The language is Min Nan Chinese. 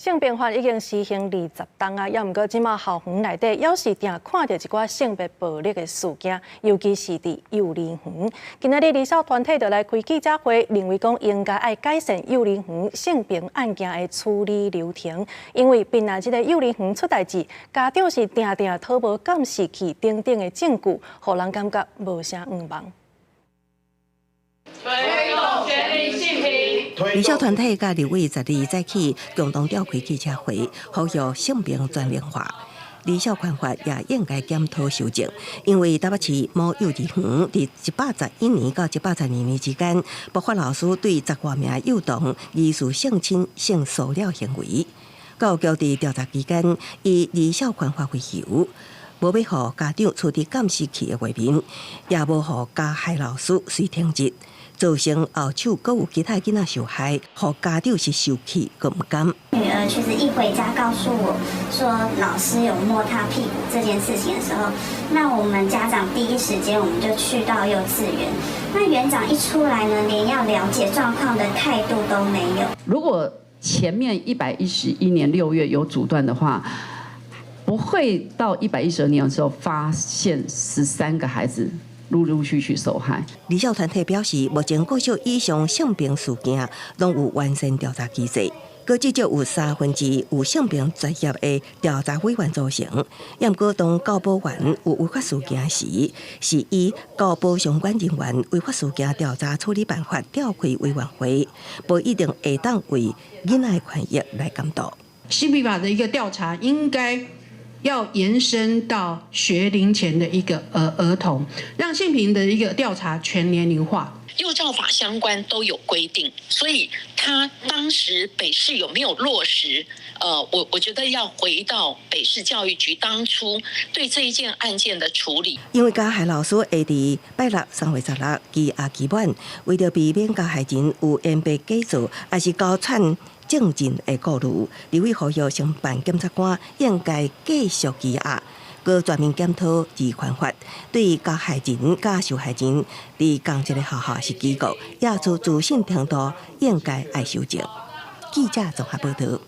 性平法已經施行20冬啊，猶毋過這馬校園內底，猶是定看著一寡性別暴力的事件，尤其是佇幼兒園。今仔日兒少團體就來開記者會，認為講應該愛改善幼兒園性平案件的處理流程，因為爿若這个幼兒園出代誌，家長是定定討無監視器等等的證據，予人感覺無啥向望。推動全民性平。兒少團體佮立委12早起共同召開記者會，呼籲性平全齡化。兒少權法也應該檢討修正，因為台北市某幼稚園佇111年到112年之間，爆發老師對十外名幼童疑似性侵、性騷擾行為。教育局佇調查期間，以兒少權法為由，無欲予家長取得監視器的畫面，也無予加害老師隨停職，造成後手閣有其他囡仔受害，予家長是受氣閣毋甘。女兒其實一回家告訴我說老師有摸她屁股這件事情的時候，那我們家長第一時間我們就去到幼稚園。那園長一出來呢，連要了解狀況的態度都沒有。如果前面111年6月有阻斷的話，不會到112年的時候發現13個孩子陸陸續續受害。兒少團體表示，目前國小以上性平事件攏有完善調查機制，閣至少有三分之一有性平專業的調查委員組成。毋過當教保員有違法事件時，是以教保相關人員違法事件調查處理辦法召開委員會，無一定會當為囡仔的權益來監督。性平法的一個調查應該要延伸到學齡前的一個兒童，讓性平的一個調查全年齡化。幼教法相關都有規定，所以他當時北市有沒有落實？我覺得要回到北市教育局當初對這一件案件的處理。因為加害老師會佇拜六3月16羈押期滿，為著避免加害人有掩白假造，抑是交竄證人的顧慮，立委呼籲承辦檢察官應該繼續羈押，閣全面檢討兒權法，對加害人佮受害人佇仝一个學校是機構，也做資訊程度應該愛修正。記者綜合報道。